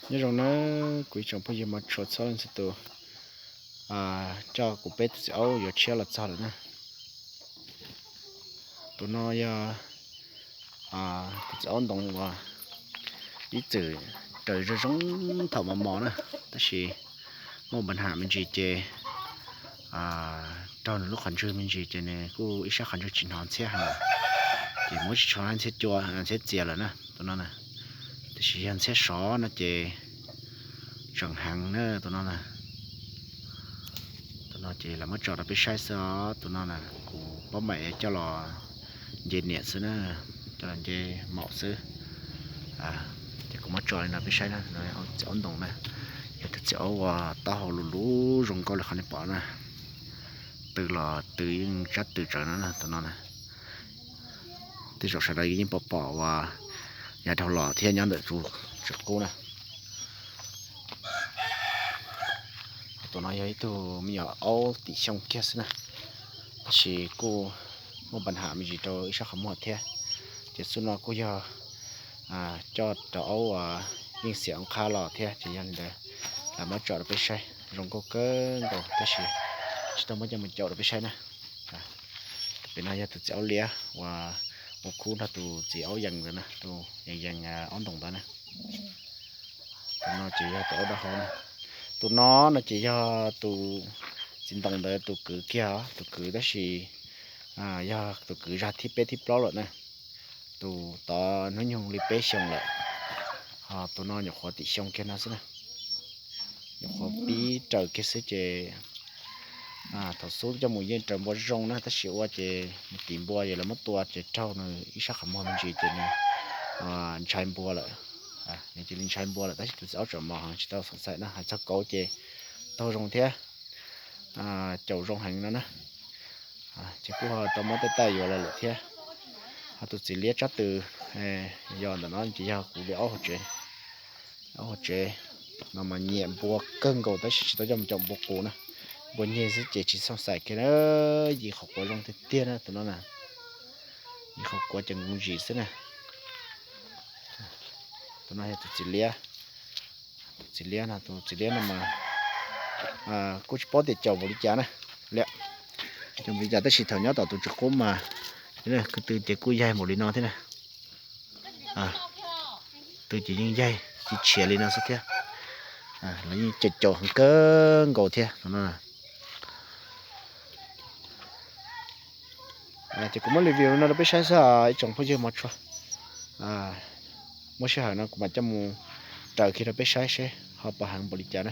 Nyob zoo na, kuv ib tsoom phooj ywg mos tshua txhua leej txhua tus, coj kuv peb tus txiv aub yuav tshiab los txog lawm na. Tus no yog tus txiv aub ntoo uas ib txwm raws zoo zoo thaum mos mos na, tab sis muaj npa ham me ntsis ces raug nws lub qhov ntswg me ntsis ces nws kuj ib sab qhov ntswg tsis hnov ntxhiab heev lawm, ces muab tsis tshua ntxhiab cua ntxhiab txias lawm na tus no na. Tiam sis yog ntxhiab sov no ces tseem heev na tus no na. Tus no ces lam muab tso rau peb saib xwb os. Tus no na kuv paub mam coj los nce niam xwb na, coj los nce maum xwb. Ces kuv muab tso li no peb saib na, txiv aub ntoo na, yog tus txiv aub uas taub hau luv luv zoo nkauj li qhov nej pom na. Tw los tw yeej tsab tw tsawv no na tus no na. Tej zaum sawv daws yeej pom pom uas yav dhau los thiab nyob ntawm tus txiv qub na. Tus no yog ib tug me nyuam aub tim xyoo kiag xwb na, tab sis kuj muaj npa ham me ntsis rau ib sab qhov muag thiab. Ces xub no kuj yog coj rau aub uas yeej xiam qhab los thiab ces yog li ntawd lam muab tso rau peb saib. Zoo nkauj kawg nkaus tab sis tsis tau muab coj mus caum rau peb saib na. Pem no yog tus txiv aub liab uas ua khub nrog tus txiv aub yees ntawd na, tus yees yees aub ntoo ntawd na. Tus no ces yog tus aub dawb hau na. Tus no no ces yog tus txiv ntoo ntawd tus kwv kiag, tus kwv tab sis yog tus kwv zag thib peb thib plaub lawm na. Tus tod hnub nyoog li peb xyoos lawm, ho tus no nyuam qhuav tim xyoo kiag no xwb na. Nyuam qhuav pib raws kiag xwb ces thaum xub coj mus yeej raws npua zoo na, tab sis ua ces mus tim npua ces lawv muab tua ces raug nws ib sab qhov muag me ntsis ces nws ntshai npua lawm. Nws cia li ntshai npua lawm tab sis tus txiv aub tseem mos heev tsis tau xoom xaim na, hais txog kauv ces taug zoo thiab caum zoo heev no na. Ces kuj ho tau muab tej taij yuav los lawm thiab. Ho tus txiv liab tsab tw yog ntawm no ces yog kuv li aub hauv tsev. Aub hauv tsev no mas nyiam npua kawg nkaus tab sis tsis tau coj mus caum npua qus na. Npua nyeg xwb ces tsis xoom xaim kiag na. Yim qhov quav zoo tiag tiag na tus no na. Yim qhov quav ces nkoos zim xwb na. Tus no yog tus txiv liab. Tus txiv liab no, tus txiv liab no mas kuj tsis paub tias caum npaum li cas na. Caum npaum li cas tab sis thaum nyob tom tus txiv qub mas ko tw ces kuj yaig npaum li no thiab na. Tw ces yeej yaig tsis tshiav li no xwb thiab. Los yeej caum caum heev kawg nkaus thiab no. Ces kuv muab review no rau peb saib xwb ib tsoom phooj ywg mos tshua. Muaj sij hawm no kuv mam coj mus raws kiag rau peb saib seb ho puas heev npaum li cas na.